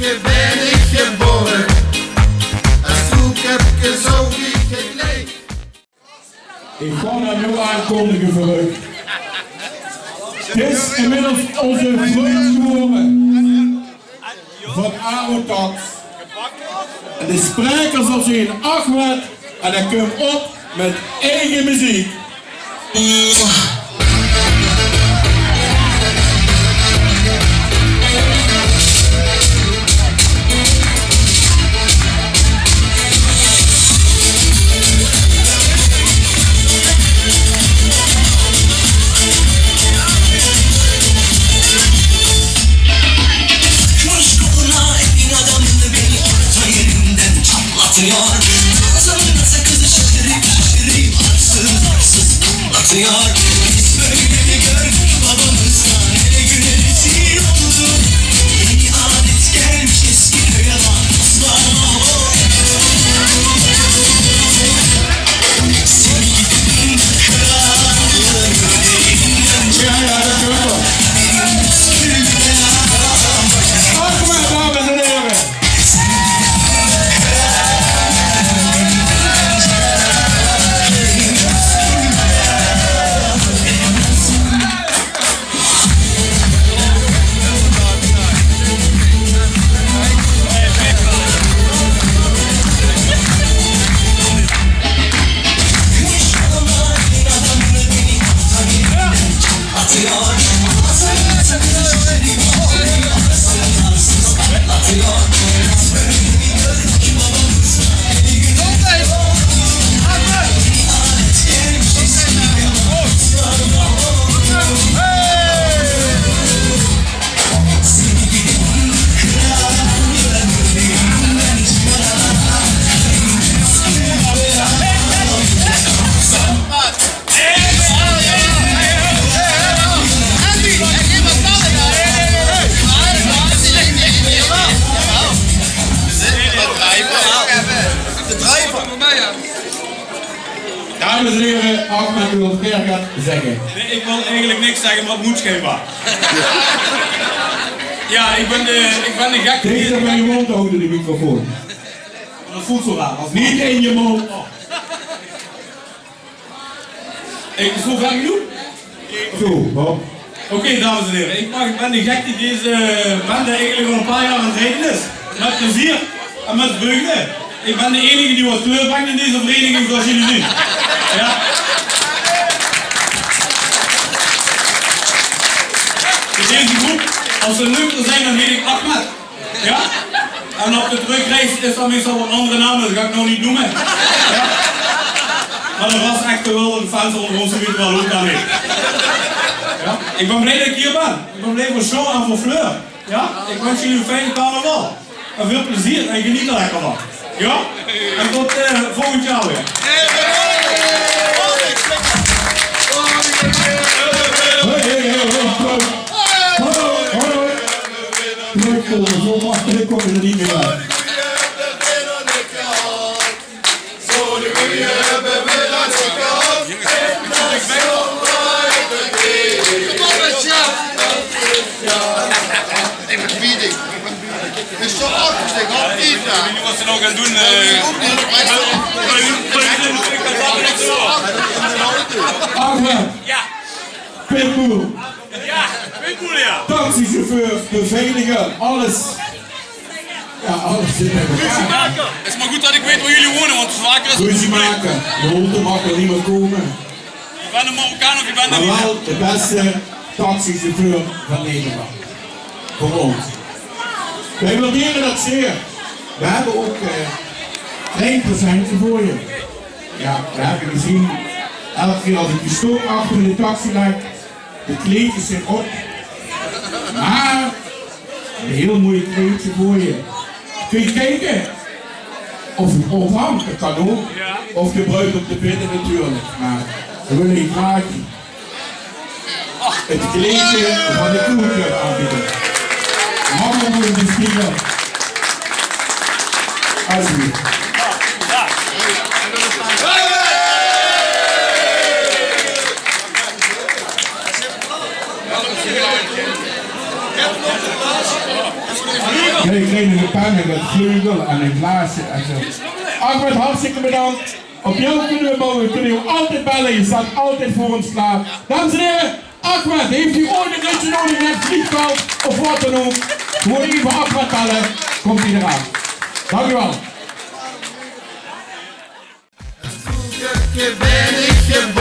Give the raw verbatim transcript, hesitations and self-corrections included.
Bin ich gebore, es koekepke zoog ich 't leech. Ich gaon 'm noe aankondige veur uch. 't Is inmiddels ózze vrundj gewore van Arotax. En de spraeker zal zeen Ahmed en hae kump op mit eige meziek. Coşkuyla evin adamı beni orta yerinden çatlatıyor. Ağzımda sakızı şişirip şişirip arsız arsız patlatıyor. Biz böyle mi gördük babamızdan? Hele gün rezil olduk. Yeni adet gelmiş eski köye bak. Osman. Dames en here, Ahmed wil weer get zegge. Nae, ich wil eigelik niks zegge, mer 't mót sjijnbaar. Jao, ich bön de, ich bön de gek. Dichter bie de móndj hawte, de microfoon. Det voelt zo raar. Neet in de móndj. Ich voel van noe. Zo, Bob. Oké, dames en here, ich maag, ich bön de gek dae deze bende eigelik al e paar jaor aan 't drejje is. Mit plezeer en mit vreugde. Ich bön de einige dae get kleur bringk in deze vereniging, zoals jullie zien. Jao. In deze groep, es ze nuchter zeen, dan heet ich Ahmed. Jao? En op de trökreis is d'r meistal waal 'n anger naam, det gaon ich noe neet neume. Jao? Mer de ras echte Wulder fans ónger ós, die weite waal wie det geit. Jao? Ich bön blie det ich hie bön. Ich bön blie veur Sjoon en veur Fleur. Jao? Ich wins uch 'ne fijne carnaval. En väöl plezeer en geneet d'r lekker van. Jao? En tot, eh, volgend jaor weer. Hey, hey, hey, hey, hey. Hallo, hallo. Trökkómme, zo makkelik kómme ze neet mieë. Is zo achter zich, hè? Jullie wassen nog aan doen, eh, Ahmed. Jao. Pitbull. Jao, Pitbull, jao. Taxichauffeur, beveiliger, alles. Jao, alles zit bie elkaar. Ruzie make. Is mer good det ich weit wo jullie wone, want vaker is 't probleem. Ruzie make. De hóndj maag neet mieë kómme. Mer waal de bèste taxichauffeur van Nederland. Veur ós. Veer waardere det zeer. Veer höbbe ouch, eh, e klein presentje veur dich. Jao, veer höbbe gezeen, eder kier es ich de sjtóng achter in de taxi lègk, de kleidjes zeen op. Mer e hiel mooi kleidje veur dich. Kóns se kieke of 't ophangt, det kan ouch. Of de bruid op de bèdde natuurlik. Mer det wil ich graag 't kleedje van de Koekelclub aanbeje. Maag ich 'm ins bespiegele? Alsjeblieft. Geer krijg nog ein pen en ein vleugel en ein glaasje en zo. Ahmed, hartstikke bedank. Op dich kinne v'r bouwe. V'r kinne dich altied belle. Doe steis altied veur ós klaor. Dames en here, Ahmed, haet geer ooit ein leedje nudig in 't vleugveld of waat dan ouch? Gewoen effe Ahmed belle. Kump hae d'raan. Dank uch waal. Ein koekerke bön ich